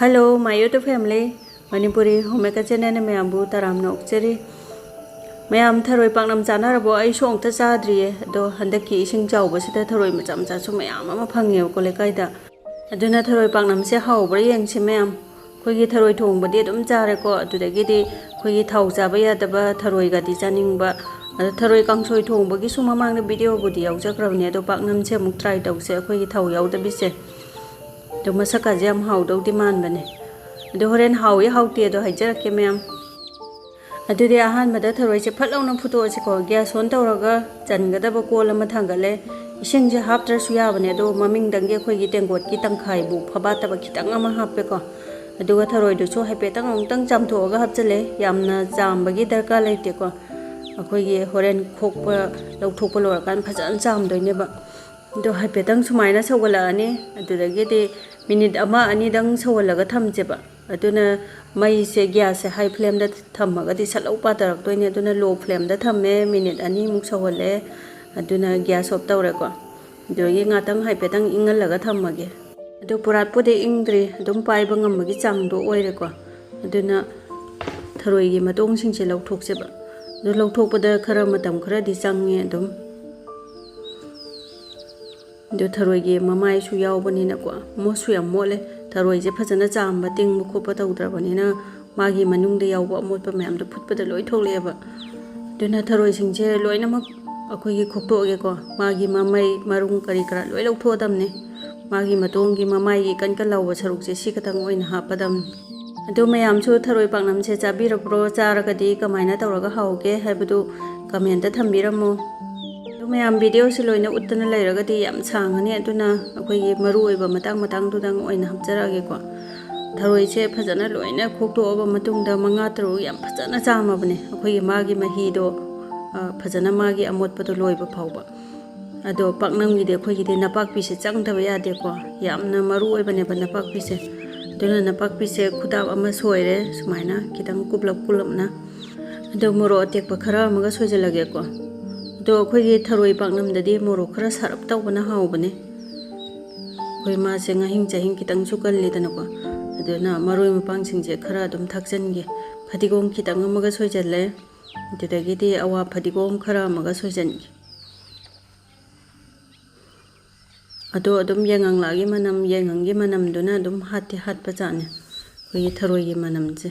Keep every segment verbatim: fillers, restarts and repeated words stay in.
Hello, my YouTube family, Manipuri Homemaker channel ꯅ ꯃꯌꯥꯝꯕꯨ ꯇꯔꯥꯝꯅ ꯑꯣꯛꯆꯔꯤ꯫ ꯃꯌꯥꯝ ꯊꯔꯣꯏ ꯄꯥꯛꯅꯝ ꯆꯥꯅꯔꯕꯣ? ꯑꯩꯁꯨ ꯑꯃꯨꯛꯇ ꯆꯥꯗ꯭ꯔꯤꯌꯦ꯫ ꯑꯗꯣ ꯍꯟꯗꯛꯀꯤ ꯏꯁꯤꯡ ꯆꯥꯎꯕꯁꯤꯗ ꯊꯔꯣꯏ ꯃꯆꯥ ꯃꯆꯥꯁꯨ ꯃꯌꯥꯝ ꯑꯃ ꯐꯪꯉꯦꯕꯀꯣ ꯂꯩꯀꯥꯏꯗ꯫ ꯑꯗꯨꯅ ꯊꯔꯣꯏ ꯄꯥꯛꯅꯝꯁꯦ ꯍꯥꯎꯕ꯭ꯔꯥ ꯌꯦꯡꯁꯤ ꯃꯌꯥꯝ꯫ ꯑꯩꯈꯣꯏꯒꯤ ꯊꯔꯣꯏ ꯊꯣꯡꯕꯗꯤ ꯑꯗꯨꯝ ꯆꯥꯔꯦꯀꯣ꯫ ꯑꯗꯨꯗꯒꯤꯗꯤ ꯑꯩꯈꯣꯏꯒꯤ ꯊꯥꯎ ꯆꯥꯕ ꯌꯥꯗꯕ ꯊꯔꯣꯏꯒꯗꯤ ꯆꯥꯅꯤꯡꯕ꯫ ꯑꯗꯣ ꯊꯔꯣꯏ ꯀꯥꯡꯁꯣꯏ ꯊꯣꯡꯕꯒꯤꯁꯨ ꯃꯃꯥꯡꯗ video ꯕꯨꯗꯤ ꯌꯥꯎꯖꯈ꯭ꯔꯕꯅꯦ꯫ ꯑꯗꯣ ꯄꯥꯛꯅꯝꯁꯦ ꯑꯃꯨꯛ try ꯇꯧꯁꯦ ꯑꯩꯈꯣꯏꯒꯤ ꯊꯥꯎ ꯌꯥꯎꯗꯕꯤꯁꯦ꯫ ꯑꯗꯣ ꯃꯁꯛꯀꯁꯦ ꯌꯥꯝ ꯍꯥꯎꯗꯧꯗꯤ ꯃꯥꯟꯕꯅꯦ꯫ ꯑꯗꯣ ꯍꯣꯔꯦꯟ ꯍꯥꯎꯏ ꯍꯥꯎꯇꯦ ꯑꯗꯣ ꯍꯥꯏꯖꯔꯛꯀꯦ ꯃꯌꯥꯝ꯫ ꯑꯗꯨꯗꯤ ꯑꯍꯥꯟꯕꯗ ꯊꯔꯣꯏꯁꯦ ꯐꯠ ꯂꯥꯎꯅ ꯐꯨꯠꯇꯣꯛꯑꯁꯤꯀꯣ꯫ Gas on ꯇꯧꯔꯒ ꯆꯟꯒꯗꯕ ꯀꯣꯜ ꯑꯃ ꯊꯥꯡꯒꯠꯂꯦ꯫ ꯏꯁꯤꯡꯁꯦ ꯍꯥꯞꯇ꯭ꯔꯁꯨ ꯌꯥꯕꯅꯦ, ꯑꯗꯣ ꯃꯃꯤꯡꯗꯪꯒꯤ ꯑꯩꯈꯣꯏꯒꯤ ꯇꯦꯡꯀꯣꯠꯀꯤ ꯇꯪꯈꯥꯏꯕꯨ ꯐꯕꯥꯠꯇꯕ ꯈꯤꯇꯪ ꯑꯃ ꯍꯥꯞꯄꯦꯀꯣ꯫ ꯑꯗꯨꯒ ꯊꯔꯣꯏꯗꯨꯁꯨ ꯍꯥꯏꯐꯦꯠꯇꯪ ꯑꯃꯨꯛꯇꯪ ꯆꯥꯝꯊꯣꯛꯑꯒ ꯍꯥꯞꯆꯤꯜꯂꯦ꯫ ꯌꯥꯝꯅ ꯆꯥꯝꯕꯒꯤ ꯗꯔꯀꯥꯔ ꯂꯩꯇꯦꯀꯣ꯫ ꯑꯩꯈꯣꯏꯒꯤ ꯍꯣꯔꯦꯟ ꯈꯣꯛꯄ, ꯂꯧꯊꯣꯛꯄ ꯂꯣꯏꯔꯀꯥꯟꯗ ꯐꯖꯅ ꯆꯥꯝꯗꯣꯏꯅꯦꯕ꯫ ꯑꯗꯣ ꯍꯥꯏꯐꯦꯠꯇꯪ ꯁꯨꯃꯥꯏꯅ ꯁꯧꯒꯠꯂꯛꯑꯅꯤ꯫ ꯑꯗꯨꯗꯒꯤꯗꯤ minute ꯑꯃ ꯑꯅꯤꯗꯪ ꯁꯧꯍꯜꯂꯒ ꯊꯝꯁꯦꯕ꯫ ꯑꯗꯨꯅ ꯃꯩꯁꯦ, gas ꯁꯦ high flame ꯗ ꯊꯝꯃꯒꯗꯤ ꯁꯠ ꯂꯧ ꯄꯥꯊꯔꯛꯇꯣꯏꯅꯦ꯫ ꯑꯗꯨꯅ low flame ꯗ ꯊꯝꯃꯦ, minute ꯑꯅꯤꯃꯨꯛ ꯁꯧꯍꯜꯂꯦ꯫ ꯑꯗꯨꯅ gas off ꯇꯧꯔꯦꯀꯣ꯫ ꯑꯗꯨꯗꯒꯤ ꯉꯥꯛꯇꯪ ꯍꯥꯏꯐꯦꯠꯇꯪ ꯏꯪꯍꯜꯂꯒ ꯊꯝꯃꯒꯦ꯫ ꯑꯗꯨ ꯄꯨꯔꯥꯠꯄꯨꯗꯤ ꯏꯪꯗ꯭ꯔꯤ, ꯑꯗꯨꯝ ꯄꯥꯏꯕ ꯉꯝꯕꯒꯤ ꯆꯥꯡꯗꯣ ꯑꯣꯏꯔꯦꯀꯣ꯫ ꯑꯗꯨꯅ ꯊꯔꯣꯏꯒꯤ ꯃꯇꯣꯡꯁꯤꯡꯁꯦ ꯂꯧꯊꯣꯛꯁꯦꯕ꯫ ꯑꯗꯨ ꯂꯧꯊꯣꯛꯄꯗ ꯈꯔ ꯃꯇꯝ ꯈꯔꯗꯤ ꯆꯪꯉꯦ ꯑꯗꯨꯝ꯫ ꯑꯗꯨ ꯊꯔꯣꯏꯒꯤ ꯃꯃꯥꯏꯁꯨ ꯌꯥꯎꯕꯅꯤꯅꯀꯣ, ꯃꯣꯠꯁꯨ ꯌꯥꯝ ꯃꯣꯠꯂꯦ꯫ ꯊꯔꯣꯏꯁꯦ ꯐꯖꯅ ꯆꯥꯝꯕ, ꯇꯤꯡꯕ ꯈꯣꯠꯄ ꯇꯧꯗ꯭ꯔꯕꯅꯤꯅ ꯃꯥꯒꯤ ꯃꯅꯨꯡꯗ ꯌꯥꯎꯕ ꯑꯃꯣꯠꯄ ꯃꯌꯥꯝꯗꯣ ꯐꯨꯠꯄꯗ ꯂꯣꯏ ꯊꯣꯛꯂꯛꯑꯦꯕ꯫ ꯑꯗꯨꯅ ꯊꯔꯣꯏꯁꯤꯡꯁꯦ ꯂꯣꯏꯅꯃꯛ ꯑꯩꯈꯣꯏꯒꯤ ꯈꯣꯛꯇꯣꯛꯑꯒꯦꯀꯣ꯫ ꯃꯥꯒꯤ ꯃꯃꯩ, ꯃꯔꯨꯝ ꯀꯔꯤ ꯀꯔꯥ ꯂꯣꯏ ꯂꯧꯊꯣꯛꯑꯗꯕꯅꯦ꯫ ꯃꯥꯒꯤ ꯃꯇꯣꯡꯒꯤ ꯃꯃꯥꯏꯒꯤ ꯀꯟ ꯀꯟ ꯂꯥꯎꯕ ꯁꯔꯨꯛꯁꯦ ꯁꯤ ꯈꯛꯇꯪ ꯑꯣꯏꯅ ꯍꯥꯞꯄꯗꯕꯅꯤ꯫ ꯑꯗꯣ ꯃꯌꯥꯝꯁꯨ ꯊꯔꯣꯏ ꯄꯥꯛꯅꯝꯁꯦ ꯆꯥꯕꯤꯔꯕ꯭ꯔꯣ? ꯆꯥꯔꯒꯗꯤ ꯀꯃꯥꯏꯅ ꯇꯧꯔꯒ ꯍꯥꯎꯒꯦ ꯍꯥꯏꯕꯗꯨ comment ꯇ ꯊꯝꯕꯤꯔꯝꯃꯣ꯫ ꯑꯗꯣ ꯃꯌꯥꯝ video ꯁꯦ ꯂꯣꯏꯅ ꯎꯠꯇꯅ ꯂꯩꯔꯒꯗꯤ ꯌꯥꯝ ꯁꯥꯡꯉꯅꯤ, ꯑꯗꯨꯅ ꯑꯩꯈꯣꯏꯒꯤ ꯃꯔꯨ ꯑꯣꯏꯕ ꯃꯇꯥꯡ ꯃꯇꯥꯡꯗꯨꯗꯪ ꯑꯣꯏꯅ ꯍꯥꯞꯆꯔꯛꯑꯒꯦꯀꯣ꯫ ꯊꯔꯣꯏꯁꯦ ꯐꯖꯅ ꯂꯣꯏꯅ ꯈꯣꯛꯇꯣꯛꯑꯕ ꯃꯇꯨꯡꯗ ꯃꯉꯥ ꯇꯔꯨꯛ ꯌꯥꯝ ꯐꯖꯅ ꯆꯥꯝꯃꯕꯅꯦ, ꯑꯩꯈꯣꯏꯒꯤ ꯃꯥꯒꯤ ꯃꯍꯤꯗꯣ, ꯑ, ꯐꯖꯅ ꯃꯥꯒꯤ ꯑꯃꯣꯠꯄꯗꯣ ꯂꯣꯏꯕ ꯐꯥꯎꯕ꯫ ꯑꯗꯣ ꯄꯥꯛꯅꯝꯒꯤꯗꯤ ꯑꯩꯈꯣꯏꯒꯤꯗꯤ ꯅꯄꯥꯛꯄꯤꯁꯦ ꯆꯪꯗꯕ ꯌꯥꯗꯦꯀꯣ, ꯌꯥꯝꯅ ꯃꯔꯨ ꯑꯣꯏꯕꯅꯦꯕ ꯅꯄꯥꯛꯄꯤꯁꯦ꯫ ꯑꯗꯨꯅ ꯅꯄꯥꯛꯄꯤꯁꯦ ꯈꯨꯗꯥꯞ ꯑꯃ ꯁꯣꯏꯔꯦ, ꯁꯨꯃꯥꯏꯅ ꯈꯤꯇꯪ ꯀꯨꯞꯂꯞ ꯀꯨꯞꯂꯞꯅ꯫ ꯑꯗꯣ ꯃꯣꯔꯣꯛ ꯑꯇꯦꯛꯄ ꯈꯔ ꯑꯃꯒ ꯁꯣꯏꯖꯤꯜꯂꯒꯦꯀꯣ꯫ ꯑꯗꯣ ꯑꯩꯈꯣꯏꯒꯤ ꯊꯔꯣꯏ ꯄꯥꯛꯅꯝꯗꯗꯤ ꯃꯣꯔꯣꯛ ꯈꯔ ꯁꯥꯔꯞ ꯇꯧꯕꯅ ꯍꯥꯎꯕꯅꯦ꯫ ꯑꯩꯈꯣꯏ ꯃꯥꯁꯦ ꯉꯥꯍꯤꯡ ꯆꯥꯍꯤꯡ ꯈꯤꯇꯪꯁꯨ ꯀꯜꯂꯤꯗꯅꯀꯣ꯫ ꯑꯗꯨꯅ ꯃꯔꯣꯏ ꯃꯄꯥꯡꯁꯤꯡꯁꯦ ꯈꯔ ꯑꯗꯨꯝ ꯊꯥꯛꯆꯟꯒꯦ꯫ ꯐꯗꯤꯒꯣꯝ ꯈꯤꯇꯪ ꯑꯃꯒ ꯁꯣꯏꯖꯜꯂꯦ꯫ ꯑꯗꯨꯗꯒꯤꯗꯤ ꯑꯋꯥ ꯐꯗꯤꯒꯣꯝ ꯈꯔ ꯑꯃꯒ ꯁꯣꯏꯖꯟꯒꯦ꯫ ꯑꯗꯣ ꯑꯗꯨꯝ ꯌꯥꯏꯉꯪꯂꯥꯒꯤ ꯃꯅꯝ, ꯌꯥꯏꯉꯪꯒꯤ ꯃꯅꯝꯗꯨꯅ ꯑꯗꯨꯝ ꯍꯥꯠꯇꯤ ꯍꯥꯠꯄ ꯖꯥꯠꯅꯤ ꯑꯩꯈꯣꯏꯒꯤ ꯊꯔꯣꯏꯒꯤ ꯃꯅꯝꯁꯦ꯫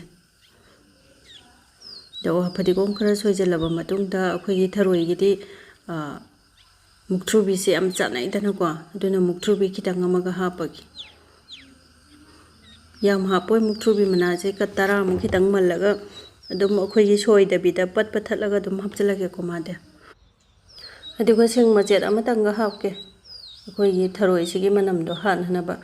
ꯑꯗꯣ ꯐꯗꯤꯒꯣꯝ ꯈꯔ ꯁꯣꯏꯖꯜꯂꯕ ꯃꯇꯨꯡꯗ ꯑꯩꯈꯣꯏꯒꯤ ꯊꯔꯣꯏꯒꯤꯗꯤ, ꯑ, ꯃꯨꯛꯊ꯭ꯔꯨꯕꯤꯁꯦ ꯌꯥꯝ ꯆꯥꯅꯩꯗꯅꯀꯣ, ꯑꯗꯨꯅ ꯃꯨꯛꯊ꯭ꯔꯨꯕꯤ ꯈꯤꯇꯪ ꯑꯃꯒ ꯍꯥꯞꯄꯒꯦ꯫ ꯌꯥꯝ ꯍꯥꯞꯄꯣꯏ, ꯃꯨꯛꯊ꯭ꯔꯨꯕꯤ ꯃꯅꯥꯁꯦ ꯀꯠ ꯇꯔꯥꯃꯨꯛ ꯈꯤꯇꯪ ꯃꯜꯂꯒ ꯑꯗꯨꯝ ꯑꯩꯈꯣꯏꯒꯤ ꯁꯣꯏꯗꯕꯤꯗ ꯄꯠ ꯄꯠ ꯊꯠꯂꯒ ꯑꯗꯨꯝ ꯍꯥꯞꯆꯤꯜꯂꯒꯦꯀꯣ ꯃꯥꯗꯤ꯫ ꯑꯗꯨꯒ ꯁꯤꯡ ꯃꯆꯦꯠ ꯑꯃꯇꯪꯒ ꯍꯥꯞꯀꯦ, ꯑꯩꯈꯣꯏꯒꯤ ꯊꯔꯣꯏꯁꯤꯒꯤ ꯃꯅꯝꯗꯣ ꯍꯥꯠꯅꯅꯕ꯫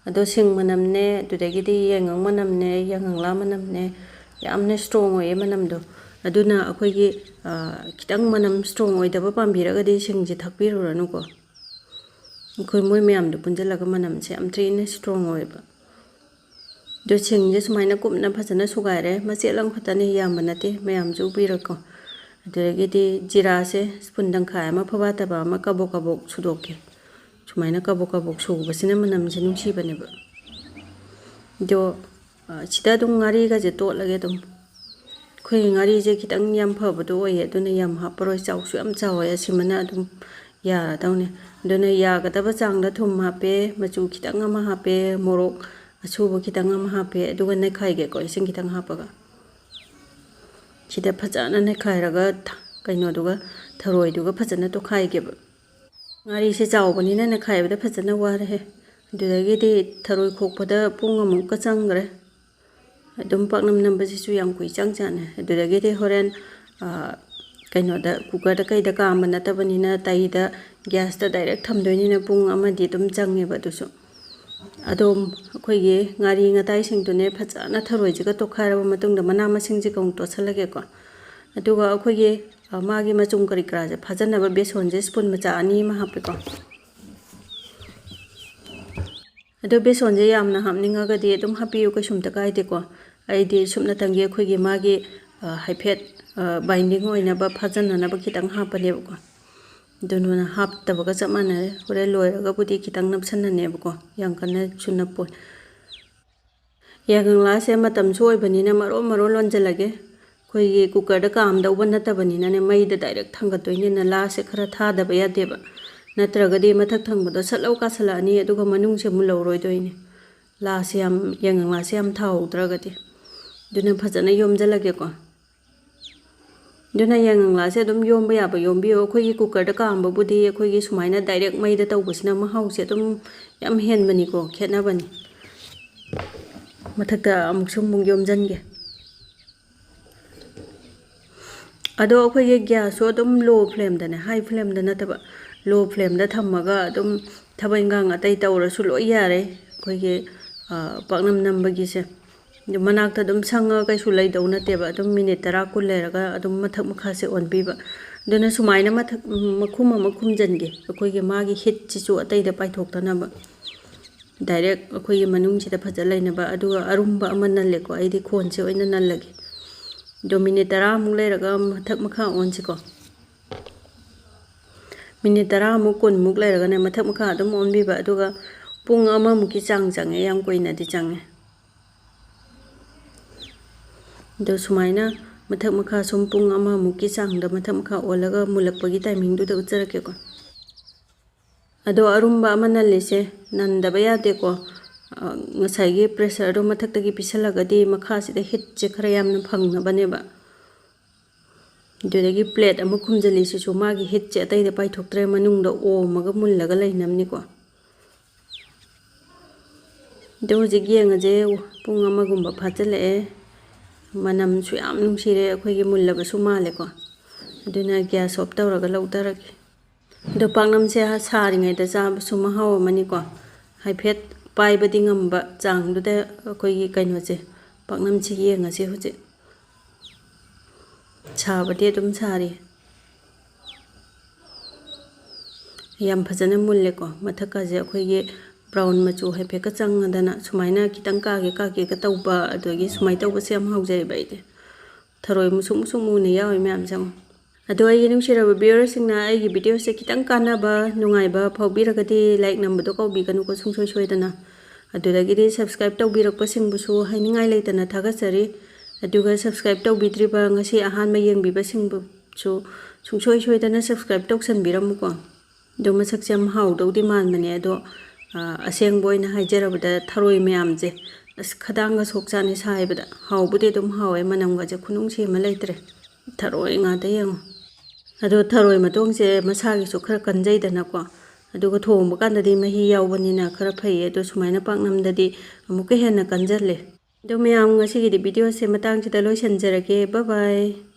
ꯑꯗꯣ ꯁꯤꯡ ꯃꯅꯝꯅꯦ, ꯑꯗꯨꯗꯒꯤꯗꯤ ꯌꯥꯏꯉꯪ ꯃꯅꯝꯅꯦ, ꯌꯥꯏꯉꯪꯂꯥ ꯃꯅꯝꯅꯦ, ꯌꯥꯝꯅ strong ꯑꯣꯏꯌꯦ ꯃꯅꯝꯗꯣ꯫ ꯑꯗꯨꯅ ꯑꯩꯈꯣꯏꯒꯤ, ꯑ, ꯈꯤꯇꯪ ꯃꯅꯝ strong ꯑꯣꯏꯗꯕ ꯄꯥꯝꯕꯤꯔꯒꯗꯤ ꯁꯤꯡꯁꯦ ꯊꯥꯛꯄꯤꯔꯨꯔꯅꯨꯀꯣ꯫ ꯑꯩꯈꯣꯏ ꯃꯣꯏ ꯃꯌꯥꯝꯗꯣ ꯄꯨꯟꯁꯤꯜꯂꯒ ꯃꯅꯝꯁꯦ ꯌꯥꯝ ꯊꯤꯅ strong ꯑꯣꯏꯌꯦꯕ꯫ ꯑꯗꯣ ꯁꯤꯡꯁꯦ ꯁꯨꯃꯥꯏꯅ ꯀꯨꯞꯅ ꯐꯖꯅ ꯁꯨꯒꯥꯏꯔꯦ꯫ ꯃꯆꯦꯠ ꯑꯃꯈꯛꯇꯅꯤ, ꯌꯥꯝꯕ ꯅꯠꯇꯦ, ꯃꯌꯥꯝꯁꯨ ꯎꯕꯤꯔꯣꯀꯣ꯫ ꯑꯗꯨꯗꯒꯤꯗꯤ ꯖꯤꯔꯥꯁꯦ spoon ꯇꯪꯈꯥꯏ ꯑꯃ ꯐꯕꯥꯠꯇꯕ ꯑꯃ ꯀꯕꯣꯛ ꯀꯕꯣꯛ ꯁꯨꯗꯣꯛꯀꯦ꯫ ꯁꯨꯃꯥꯏꯅ ꯀꯕꯣꯛ ꯀꯕꯣꯛ ꯁꯨꯕꯁꯤꯅ ꯃꯅꯝꯁꯦ ꯅꯨꯡꯁꯤꯕꯅꯦꯕ꯫ ꯑꯗꯣ, ꯑ, ꯁꯤꯗ ꯑꯗꯨꯝ ꯉꯥꯔꯤꯒꯁꯦ ꯇꯣꯠꯂꯒꯦ ꯑꯗꯨꯝ꯫ ꯑꯩꯈꯣꯏꯒꯤ ꯉꯥꯔꯤꯁꯦ ꯈꯤꯇꯪ ꯌꯥꯝ ꯐꯕꯗꯣ ꯑꯣꯏꯌꯦ, ꯑꯗꯨꯅ ꯌꯥꯝ ꯍꯥꯞꯄꯔꯣꯏ, ꯆꯥꯎꯁꯨ ꯌꯥꯝ ꯆꯥꯎꯋꯦ, ꯑꯁꯤꯃꯅ ꯑꯗꯨꯝ ꯌꯥꯔꯗꯧꯅꯦ꯫ ꯑꯗꯨꯅ ꯌꯥꯒꯗꯕ ꯆꯥꯡꯗ ꯊꯨꯝ ꯍꯥꯞꯄꯦ, ꯃꯆꯨ ꯈꯤꯇꯪ ꯑꯃ ꯍꯥꯞꯄꯦ, ꯃꯣꯔꯣꯛ ꯑꯁꯨꯕ ꯈꯤꯇꯪ ꯑꯃ ꯍꯥꯞꯄꯦ, ꯑꯗꯨꯒ ꯅꯩꯈꯥꯏꯒꯦꯀꯣ, ꯏꯁꯤꯡ ꯈꯤꯇꯪ ꯍꯥꯞꯄꯒ꯫ ꯁꯤꯗ ꯐꯖꯅ ꯅꯩꯈꯥꯏꯔꯒ ꯊ-, ꯀꯩꯅꯣꯗꯨꯒ, ꯊꯔꯣꯏꯗꯨꯒ ꯐꯖꯅ ꯇꯣꯠꯈꯥꯏꯒꯦꯕ꯫ ꯉꯥꯔꯤꯁꯦ ꯆꯥꯎꯕꯅꯤꯅ ꯅꯩꯈꯥꯏꯕꯗ ꯐꯖꯅ ꯋꯥꯔꯦꯍꯦ꯫ ꯑꯗꯨꯗꯒꯤꯗꯤ ꯊꯔꯣꯏ ꯈꯣꯛꯄꯗ ꯄꯨꯡ ꯑꯃꯨꯛꯀ ꯆꯪꯈ꯭ꯔꯦ꯫ ꯑꯗꯨꯝ ꯄꯥꯛꯅꯝ ꯅꯝꯕꯁꯤꯁꯨ ꯌꯥꯝ ꯀꯨꯏ ꯆꯪ ꯆꯥꯅꯦ꯫ ꯑꯗꯨꯗꯒꯤꯗꯤ ꯍꯣꯔꯦꯟ, ꯑ, ꯀꯩꯅꯣꯗ, cooker ꯗ ꯀꯩꯗ ꯀꯥꯝꯕ ꯅꯠꯇꯕꯅꯤꯅ, ꯇꯩꯗ, gas ꯇ direct ꯊꯝꯗꯣꯏꯅꯤꯅ ꯄꯨꯡ ꯑꯃꯗꯤ ꯑꯗꯨꯝ ꯆꯪꯉꯦꯕ ꯑꯗꯨꯁꯨ꯫ ꯑꯗꯣ ꯑꯩꯈꯣꯏꯒꯤ ꯉꯥꯔꯤ ꯉꯇꯥꯏꯁꯤꯡꯗꯨꯅꯦ ꯐꯖꯅ ꯊꯔꯣꯏꯁꯤꯒ ꯇꯣꯠꯈꯥꯏꯔꯕ ꯃꯇꯨꯡꯗ ꯃꯅꯥ ꯃꯁꯤꯡꯁꯤꯒ ꯑꯃꯨꯛ ꯇꯣꯠꯁꯜꯂꯒꯦꯀꯣ꯫ ꯑꯗꯨꯒ ꯑꯩꯈꯣꯏꯒꯤ, ꯑ, ꯃꯥꯒꯤ ꯃꯆꯨꯝ ꯀꯔꯤ ꯀꯔꯥꯁꯦ ꯐꯥꯖꯟꯅꯕ ꯕꯦꯁꯣꯟꯁꯦ spoon ꯃꯆꯥ ꯑꯅꯤ ꯑꯃ ꯍꯥꯞꯄꯦꯀꯣ꯫ ꯑꯗꯣ ꯕꯦꯁꯣꯟꯁꯦ ꯌꯥꯝꯅ ꯍꯥꯞꯅꯤꯡꯉꯒꯗꯤ ꯑꯗꯨꯝ ꯍꯥꯞꯄꯤꯌꯨ, ꯀꯩꯁꯨꯝꯇ ꯀꯥꯏꯗꯦꯀꯣ꯫ ꯑꯩꯗꯤ ꯁꯨꯞꯅꯇꯪꯒꯤ ꯑꯩꯈꯣꯏꯒꯤ ꯃꯥꯒꯤ, ꯑ, ꯍꯥꯏꯐꯦꯠ, ꯑ, binding ꯑꯣꯏꯅꯕ, ꯐꯥꯖꯟꯅꯅꯕ ꯈꯤꯇꯪ ꯍꯥꯞꯄꯅꯦꯕꯀꯣ꯫ ꯑꯗꯨꯅ ꯍꯥꯞꯇꯕꯒ ꯆꯞ ꯃꯥꯟꯅꯔꯦ꯫ ꯍꯣꯔꯦꯟ ꯂꯣꯏꯔꯒꯕꯨꯗꯤ ꯈꯤꯇꯪ ꯅꯞꯁꯟꯅꯅꯦꯕꯀꯣ, ꯌꯥꯝ ꯀꯟꯅꯁꯨ ꯅꯞꯄꯣꯏ꯫ ꯌꯥꯏꯉꯪꯂꯥꯁꯦ ꯃꯇꯝꯁꯨ ꯑꯣꯏꯕꯅꯤꯅ ꯃꯔꯣꯟ ꯃꯔꯣꯟ ꯂꯣꯟꯁꯤꯜꯂꯒꯦ꯫ ꯑꯩꯈꯣꯏꯒꯤ cooker ꯗ ꯀꯥꯝꯗꯧꯕ ꯅꯠꯇꯕꯅꯤꯅꯅꯦ, ꯃꯩꯗ direct ꯊꯥꯡꯒꯠꯇꯣꯏꯅꯤꯅ ꯂꯥꯁꯦ ꯈꯔ ꯊꯥꯗꯕ ꯌꯥꯗꯦꯕ꯫ ꯅꯠꯇ꯭ꯔꯒꯗꯤ ꯃꯊꯛ ꯊꯪꯕꯗꯣ ꯁꯠ ꯂꯧ ꯀꯥꯁꯜꯂꯛꯑꯅꯤ, ꯑꯗꯨꯒ ꯃꯅꯨꯡꯁꯦ ꯑꯃꯨꯛ ꯂꯧꯔꯣꯏꯗꯣꯏꯅꯦ꯫ ꯂꯥꯁꯦ ꯌꯥꯝ, ꯌꯥꯏꯉꯪꯂꯥꯁꯦ ꯌꯥꯝ ꯊꯥꯍꯧꯗ꯭ꯔꯒꯗꯤ꯫ ꯑꯗꯨꯅ ꯐꯖꯅ ꯌꯣꯝꯁꯤꯜꯂꯒꯦꯀꯣ꯫ ꯑꯗꯨꯅ ꯌꯥꯏꯉꯪꯂꯥꯁꯦ ꯑꯗꯨꯝ ꯌꯣꯝꯕ ꯌꯥꯕ ꯌꯣꯝꯕꯤꯌꯣ꯫ ꯑꯩꯈꯣꯏꯒꯤ cooker ꯗ ꯀꯥꯝꯕꯕꯨꯗꯤ ꯑꯩꯈꯣꯏꯒꯤ ꯁꯨꯃꯥꯏꯅ direct ꯃꯩꯗ ꯇꯧꯕꯁꯤꯅ ꯃꯍꯥꯎꯁꯦ ꯑꯗꯨꯝ ꯌꯥꯝ ꯍꯦꯟꯕꯅꯤꯀꯣ, ꯈꯦꯠꯅꯕꯅꯤ꯫ ꯃꯊꯛꯇ ꯑꯃꯨꯛꯁꯨ ꯑꯃꯨꯛ ꯌꯣꯝꯁꯤꯟꯒꯦ꯫ ꯑꯗꯣ ꯑꯩꯈꯣꯏꯒꯤ gas ꯁꯨ ꯑꯗꯨꯝ low flame ꯗꯅꯦ, high flame ꯗ ꯅꯠꯇꯕ, low flame ꯗ ꯊꯝꯃꯒ ꯑꯗꯨꯝ ꯊꯕꯛ ꯏꯟꯈꯥꯡ ꯑꯇꯩ ꯇꯧꯔꯁꯨ ꯂꯣꯏ ꯌꯥꯔꯦ꯫ ꯑꯩꯈꯣꯏꯒꯤ, ꯑ, ꯄꯥꯛꯅꯝ ꯅꯝꯕꯒꯤꯁꯦ꯫ ꯑꯗꯨ ꯃꯅꯥꯛꯇ ꯑꯗꯨꯝ ꯁꯪꯉꯒ ꯀꯩꯁꯨ ꯂꯩꯗꯧ ꯅꯠꯇꯦꯕ꯫ ꯑꯗꯨꯝ minute ꯇꯔꯥ ꯀꯨꯟ ꯂꯩꯔꯒ ꯑꯗꯨꯝ ꯃꯊꯛ ꯃꯈꯥꯁꯦ ꯑꯣꯟꯕꯤꯕ꯫ ꯑꯗꯨꯅ ꯁꯨꯃꯥꯏꯅ ꯃꯊꯛ, ꯃꯈꯨꯝ ꯑꯃ ꯈꯨꯝꯖꯤꯟꯒꯦ, ꯑꯩꯈꯣꯏꯒꯤ ꯃꯥꯒꯤ heat ꯁꯤꯁꯨ ꯑꯇꯩꯗ ꯄꯥꯏꯊꯣꯛꯇꯅꯕ꯫ Direct ꯑꯩꯈꯣꯏꯒꯤ ꯃꯅꯨꯡꯁꯤꯗ ꯐꯖ ꯂꯩꯅꯕ꯫ ꯑꯗꯨꯒ ꯑꯔꯨꯝꯕ ꯑꯃ ꯅꯜꯂꯦꯀꯣ, ꯑꯩꯗꯤ ꯈꯣꯟꯁꯦ ꯑꯣꯏꯅ ꯅꯜꯂꯒꯦ꯫ ꯑꯗꯣ minute ꯇꯔꯥꯃꯨꯛ ꯂꯩꯔꯒ ꯃꯊꯛ ꯃꯈꯥ ꯑꯣꯟꯁꯤꯀꯣ꯫ Minute ꯇꯔꯥꯃꯨꯛ, ꯀꯨꯟꯃꯨꯛ ꯂꯩꯔꯒꯅꯦ ꯃꯊꯛ ꯃꯈꯥ ꯑꯗꯨꯝ ꯑꯣꯟꯕꯤꯕ꯫ ꯑꯗꯨꯒ ꯄꯨꯡ ꯑꯃꯃꯨꯛꯀꯤ ꯆꯥꯡ ꯆꯪꯉꯦ, ꯌꯥꯝ ꯀꯨꯏꯅꯗꯤ ꯆꯪꯉꯦ꯫ ꯑꯗꯣ ꯁꯨꯃꯥꯏꯅ ꯃꯊꯛ ꯃꯈꯥ ꯁꯨꯝ ꯄꯨꯡ ꯑꯃꯃꯨꯛꯀꯤ ꯆꯥꯡꯗ ꯃꯊꯛ ꯃꯈꯥ ꯑꯣꯜꯂꯒ ꯃꯨꯜꯂꯛꯄꯒꯤ timing ꯗꯨꯗ ꯎꯠꯆꯔꯛꯀꯦꯀꯣ꯫ ꯑꯗꯣ ꯑꯔꯨꯝꯕ ꯑꯃ ꯅꯜꯂꯤꯁꯦ ꯅꯟꯗꯕ ꯌꯥꯗꯦꯀꯣ꯫ ꯑ, ꯉꯁꯥꯏꯒꯤ pressure ꯗꯣ ꯃꯊꯛꯇꯒꯤ ꯄꯤꯁꯜꯂꯒꯗꯤ ꯃꯈꯥꯁꯤꯗ heat ꯁꯦ ꯈꯔ ꯌꯥꯝꯅ ꯐꯪꯅꯕꯅꯦꯕ꯫ ꯑꯗꯨꯗꯒꯤ plate ꯑꯃ ꯈꯨꯝꯖꯤꯜꯂꯤꯁꯤꯁꯨ ꯃꯥꯒꯤ heat ꯁꯦ ꯑꯇꯩꯗ ꯄꯥꯏꯊꯣꯛꯇ꯭ꯔꯦ, ꯃꯅꯨꯡꯗ ꯑꯣꯝꯃꯒ ꯃꯨꯜꯂꯒ ꯂꯩꯅꯕꯅꯤꯀꯣ꯫ ꯑꯗꯣ ꯍꯧꯖꯤꯛ ꯌꯦꯡꯉꯁꯦ, ꯄꯨꯡ ꯑꯃꯒꯨꯝꯕ ꯐꯥꯖꯤꯜꯂꯛꯑꯦ꯫ ꯃꯅꯝꯁꯨ ꯌꯥꯝ ꯅꯨꯡꯁꯤꯔꯦ, ꯑꯩꯈꯣꯏꯒꯤ ꯃꯨꯜꯂꯕꯁꯨ ꯃꯥꯜꯂꯦꯀꯣ꯫ ꯑꯗꯨꯅ gas off ꯇꯧꯔꯒ ꯂꯧꯊꯔꯒꯦ꯫ ꯑꯗꯣ ꯄꯥꯛꯅꯝꯁꯦ ꯁꯥꯔꯤꯉꯩꯗ ꯆꯥꯕꯁꯨ ꯃꯍꯥꯎ ꯑꯃꯅꯤꯀꯣ꯫ ꯍꯥꯏꯐꯦꯠ ꯄꯥꯏꯕꯗꯤ ꯉꯝꯕ ꯆꯥꯡꯗꯨꯗ ꯑꯩꯈꯣꯏꯒꯤ ꯀꯩꯅꯣꯁꯦ, ꯄꯥꯛꯅꯝꯁꯦ ꯌꯦꯡꯉꯁꯦ ꯍꯧꯖꯤꯛ꯫ ꯁꯥꯕꯗꯤ ꯑꯗꯨꯝ ꯁꯥꯔꯤ꯫ ꯌꯥꯝ ꯐꯖꯅ ꯃꯨꯜꯂꯦꯀꯣ꯫ ꯃꯊꯛꯀꯁꯦ ꯑꯩꯈꯣꯏꯒꯤ brown ꯃꯆꯨ ꯍꯥꯏꯐꯦꯠꯀ ꯆꯪꯉꯗꯅ, ꯁꯨꯃꯥꯏꯅ ꯈꯤꯇꯪ ꯀꯥꯒꯦ ꯀꯥꯒꯦꯒ ꯇꯧꯕ, ꯑꯗꯨꯗꯒꯤ ꯁꯨꯃꯥꯏꯅ ꯇꯧꯕꯁꯦ ꯌꯥꯝ ꯍꯥꯎꯖꯩꯑꯕ ꯑꯩꯗꯤ꯫ ꯊꯔꯣꯏ ꯃꯨꯁꯨꯛ ꯃꯨꯁꯨꯛ ꯃꯨꯅ ꯌꯥꯎꯔꯤ ꯃꯌꯥꯝꯁꯦ ꯌꯦꯡꯉꯣ꯫ ꯑꯗꯣ ꯑꯩꯒꯤ ꯅꯨꯡꯁꯤꯔꯕ viewer ꯁꯤꯡꯅ ꯑꯩꯒꯤ video ꯁꯦ ꯈꯤꯇꯪ ꯀꯥꯟꯅꯕ, ꯅꯨꯡꯉꯥꯏꯕ ꯐꯥꯎꯕꯤꯔꯒꯗꯤ like ꯅꯝꯕꯗꯣ ꯀꯥꯎꯕꯤꯒꯅꯨꯀꯣ, ꯁꯨꯡꯁꯣꯏ ꯁꯣꯏꯗꯅ꯫ ꯑꯗꯨꯗꯒꯤꯗꯤ subscribe ꯇꯧꯕꯤꯔꯛꯄꯁꯤꯡꯕꯨꯁꯨ ꯍꯥꯏꯅꯤꯡꯉꯥꯏ ꯂꯩꯇꯅ ꯊꯥꯒꯠꯆꯔꯤ꯫ ꯑꯗꯨꯒ subscribe ꯇꯧꯕꯤꯗ꯭ꯔꯤꯕ, ꯉꯁꯤ ꯑꯍꯥꯟꯕ ꯌꯦꯡꯕꯤꯕꯁꯤꯡꯕꯨꯁꯨ ꯁꯨꯡꯁꯣꯏ ꯁꯣꯏꯗꯅ subscribe ꯇꯧꯁꯟꯕꯤꯔꯝꯃꯨꯀꯣ꯫ ꯑꯗꯣ ꯃꯁꯛꯁꯦ ꯌꯥꯝ ꯍꯥꯎꯗꯧꯗꯤ ꯃꯥꯟꯕꯅꯦ, ꯑꯗꯣ, ꯑ, ꯑꯁꯦꯡꯕ ꯑꯣꯏꯅ ꯍꯥꯏꯖꯔꯕꯗ ꯊꯔꯣꯏ ꯃꯌꯥꯝꯁꯦ, ꯑꯁ, ꯈꯗꯥꯡꯒ ꯁꯣꯛꯆꯥꯅꯤ ꯁꯥꯏꯕꯗ꯫ ꯍꯥꯎꯕꯨꯗꯤ ꯑꯗꯨꯝ ꯍꯥꯎꯋꯦ, ꯃꯅꯝꯒꯁꯦ ꯈꯨꯅꯨꯡꯁꯤ ꯑꯃ ꯂꯩꯇ꯭ꯔꯦ꯫ ꯊꯔꯣꯏ ꯉꯥꯛꯇ ꯌꯦꯡꯉꯣ꯫ ꯑꯗꯣ ꯊꯔꯣꯏ ꯃꯇꯣꯡꯁꯦ ꯃꯁꯥꯒꯤꯁꯨ ꯈꯔ ꯀꯟꯖꯩꯗꯅꯀꯣ, ꯑꯗꯨꯒ ꯊꯣꯡꯕ ꯀꯥꯟꯗꯗꯤ ꯃꯍꯤ ꯌꯥꯎꯕꯅꯤꯅ ꯈꯔ ꯐꯩꯌꯦ꯫ ꯑꯗꯣ ꯁꯨꯃꯥꯏꯅ ꯄꯥꯛꯅꯝꯗꯗꯤ ꯑꯃꯨꯛꯀ ꯍꯦꯟꯅ ꯀꯟꯖꯜꯂꯦ꯫ ꯑꯗꯣ ꯃꯌꯥꯝ, ꯉꯁꯤꯒꯤꯗꯤ videoꯁꯦ ꯃꯇꯥꯡꯁꯤꯗ ꯂꯣꯏꯁꯤꯟꯖꯔꯒꯦ꯫ Bye bye꯫